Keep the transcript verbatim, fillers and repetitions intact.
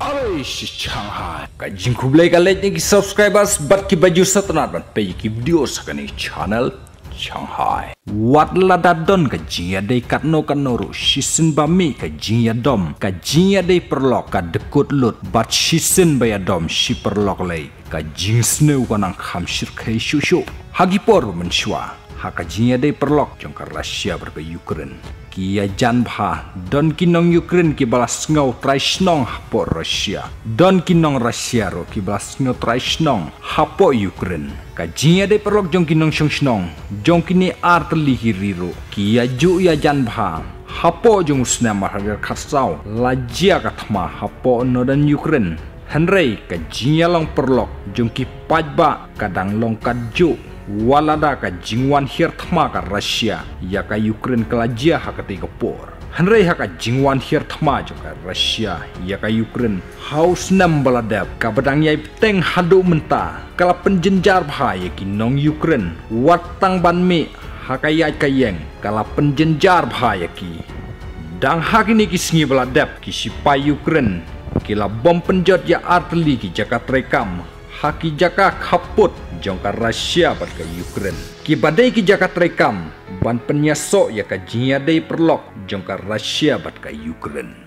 Alai shi Shanghai. Ka jingkhublei ka leit na ki subscribers bad ki ba ju sngewtynnat ban peit ki video sa kane channel Shanghai. Wat lada don ka jingïadei katno katno ruh, shisien ba mih ka jingïadom, ka jingïadei paralok ka dkut lut, bad shisien ba ïadom shi paralok lei, ka jingsniew ka nang kham shyrkhei shuh shuh. Ha ki por mynshuwa, ha ka jingïadei paralok jong ka Russia bad ka Ukraine, ki ïajan bha, don ki nong Ukraine ki ba la sngew trai shnong hapoh Russia, don ki nong Russia ruh ki ba la sngew trai shnong hapoh Ukraine. Ka jingïadei paralok jong ki nongshong shnong jong kine artylli ki ri ruh, ki ïajuh ïajan bha. Hapoh jong u snem ar hajar khatsaw la jia ka thma hapoh northern Ukraine. Hynrei ka jingïalong paralok jong ki paidbah ka dang long katjuh, wat lada ka jingwan hiar thma ka Russia ïa ka Ukraine ka la jia ha katei ka por. Hynrei ha ka jingwan hiar thma jong ka Russia ïa ka Ukraine ha u snem ba la dep, ka ba dang ïai bteng haduh mynta, ka la pynjynjar bha ïa ki nong Ukraine. Wat tang ban mih ha ka ïaid ka ïeng, ka la pynjynjar bha ïa ki. Dang ha kine ki sngi ba la dep, ki sipai Ukraine ki la bom pynjot ïa artylli ki jaka treikam ha ki jaka khappud jong ka Russia bad ka Ukraine, ki ba dei ki jaka treikam ban pynïasoh ïa ka jingïadei paralok jong ka Russia bad ka Ukraine.